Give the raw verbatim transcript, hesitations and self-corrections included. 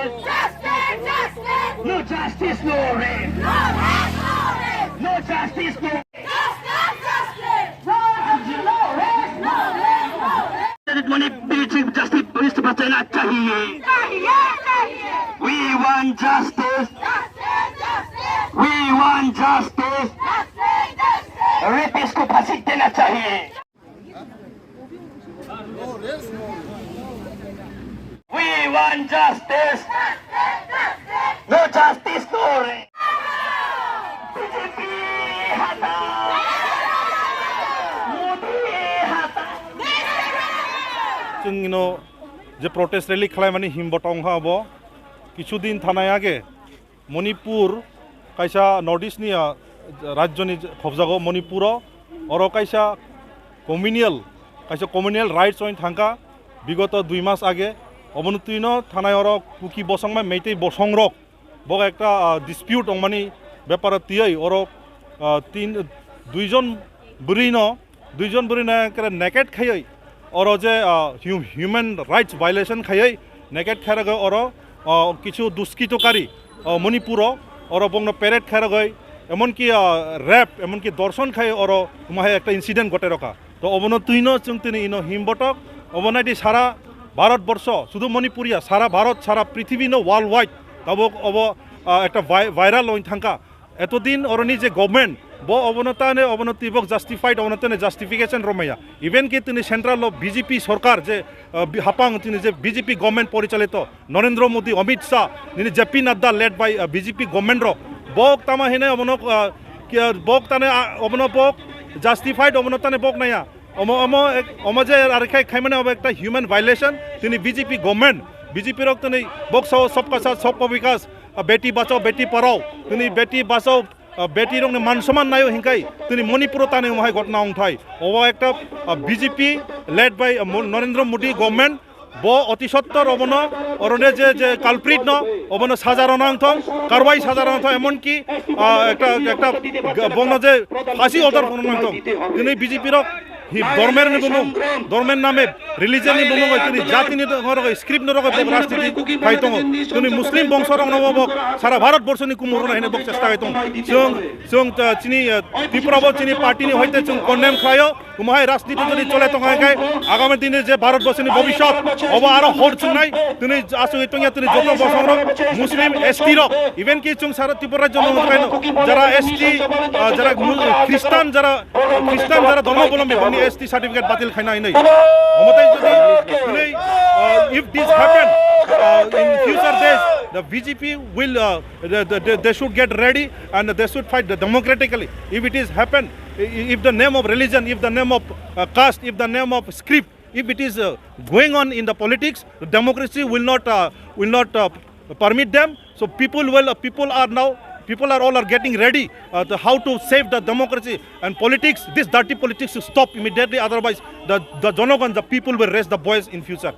Justice, justice. No justice, no rest. No rest, no rest. No justice, no. Justice, justice. No justice, no rest. No rest, no rest. Manipur Chief Justice Mister Bachana chahiye. Chahiye, chahiye. We want justice. Justice, justice. We want justice. Justice, justice. Rapist ko phansi dena chahiye. We want justice. No justice, no rest. B J P hatao. Modi hatao. Chwng ino je protest rally khlaimani himbo tongkha abo kichu din thanai age. Manipur kaisa North East ni, ah, rajyoni khobjago Manipuro, oro kaisa communal, kaisa communal rights oin thangkha bigoto dui mas age, obono twino thanai oro Kuki bosong bai Meitei bosong rok bo ekta, ah, dispute ongmani beparo tiyoi oro, ah, tin, duijon bwrwino Duijon bwrwi no ekre naked khaiwi oro je, ah, hu-, human rights violation khaiwi naked khairogwi oro, ah, kichu duskitokari, ah, Manipuro oro bongno parade khairogwi emonki, ah, rape emonki dorshon khai oro omo hai ekta incident gote rokha. To obono twino chwng tini ino himbotok obo naidi sara Bharat borsho sudu Manipur ya sara Bharat sara prithibi no world wide tabuk obo, ah, ekta vi-, viral oin thangkha. Etodin oroni je government, bo obono tane obono tibok justified, obono tane justification romaya. Even ki tini central lo B J P sorkar je, uh, bi-, hapang tini je B J P government porichalito, Narendra Modi, Amit Shah, nini J P Nadda led by, uh, B J P government rok, bok tama hine obono, uh, ki, uh, bok tane, uh, obono bok justified, obono tane bok naya. Omo, omo, ek-, omo je ar khai, khaimani obo ekta human violation. Tini B J P government, B J P rok tini bok sao sabka saath sabka vikas, ah, beti bachao, beti padhao, tini beti bachao, ah, beti rokni man soman naio hinkai, tini Manipuro tani omo hai ghotna ongthai. Obo ekta, ah, B J P led by, ah, Mo-, Narendra Modi government, bo oti sottor obono, orone je, je culprit no, obono saja rwna wngthong, karwai saja rwna wngthong, emonki, ah, ekta, ekta, ga-, bono je phasi order rwna wngthong. Tini B J P rok, hi, dormer ni bumung, dormer name, religion ni bumung, tini jati ni rok, script ni rok, rajniti khai tongo. Tini Muslim bongso rok no bo sara Bharat borsho ni kumuro na hine bok chesta khai tongo. Chwng, chwng, ah, chini, ah, Tripura bo chini party ni hoite chwng condemn khlaio. Omo hai rajniti jodi chole tong hai khe, agami dine je Bharat borshoni bhobishyot, obo aro hor chungnai, tini asugwi tongya tini joto bosong rok, Muslim, S T rok, even ki chwng sara Tripura rajyo no nukhaino, jara S T, ah, jara Mu-, Christian, jara Christian, jara dhormo bolombi, boni S T certificate batil khaina hinwi. Omo tai jodi tini, ah, if this happen, ah, in future days, the B J P will, ah, they, they, they, they should get ready and they should fight the democratically. If it is happen, i-, if the name of religion, if the name of, uh, caste, if the name of script, if it is, uh, going on in the politics, the democracy will not, uh, will not, uh, permit them. So people will, uh, people are now, people are all are getting ready, uh, to how to save the democracy and politics. This dirty politics should stop immediately. Otherwise, the, the Jonogon, the people will raise the voice in future.